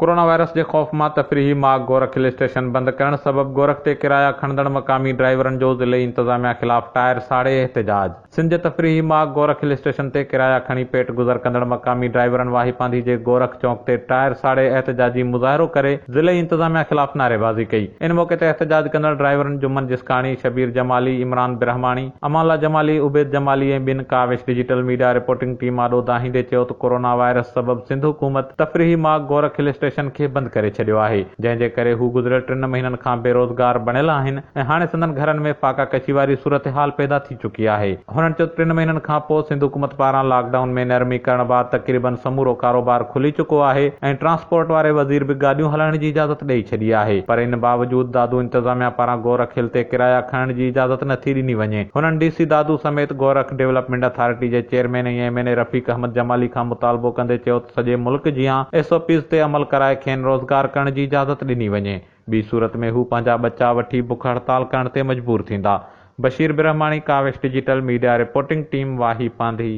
Corona virus جي خوف مان تفريحي ماڳ گورک هل اسٽيشن بند ڪرڻ سبب گورک تي ڪرايا کڻندڙ مقامي ڊرائيورن جو ضلعي انتظاميا خلاف ٽائر ساڙي احتجاج. سنڌ جي تفريحي ماڳ گورک هل اسٽيشن تي ڪرايا کڻي پيٽ گذر ڪندڙ مقامي ڊرائيورن واهي پانڌي جي گورک چونڪ تي ٽائر ساڙي احتجاجي مظاهرو ڪري ضلعي انتظاميا خلاف نعريبازي ڪئي. ان موقعي تي احتجاج ڪندڙ ڊرائيورن جمن جسڪاڻي، شبير جمالي، عمران برهماڻي، امان الله جمالي، عبيد جمالي ۽ ٻين Kawish digital media reporting team آڏو دانهيندي چيو ته ڪورونا وائرس سبب سنڌ حڪومت تفريحي ماڳ گورک هل اسٽيشن کي بند ڪري ڇڏيو آهي جنهن جي ڪري هو گذريل ٽن مهينن کان بيروزگار بڻيل آهن ۽ هاڻي سندن گهرن ۾ فاقا ڪشي واري صورتحال پيدا ٿي چڪي آهي. هنن چيو ته ٽن مهينن کان پوء سنڌ حڪومت پاران لاڪ ڊائون ۾ نرمي ڪرڻ بعد تقريبن سمورو ڪاروبار کلي چڪو آهي ۽ ٽرانسپورٽ واري وزير به گاڏيون هلائڻ جي اجازت ڏئي ڇڏي آهي پر ان باوجود دادو انتظاميا پاران گورک هل تي ڪرايا کڻڻ جي اجازت نه ٿي ڏني وڃي. هنن ڊي سي دادو سميت گورک ڊولپمينٽ اٿارٽي جي chairman ۽ M N A Rafiq Ahmed Jamali کان مطالبو ڪندي چيو ته سڄي ملڪ جيان ايس او پيز تي عمل ڪرائي کين روزگار ڪرڻ جي اجازت ڏني وڃي ٻي صورت ۾ هو پنهنجا ٻچا وٺي بک هڙتال ڪرڻ تي مجبور ٿيندا. Bashir Brahmani, Kawish digital media reporting team, Wahi Pandhi.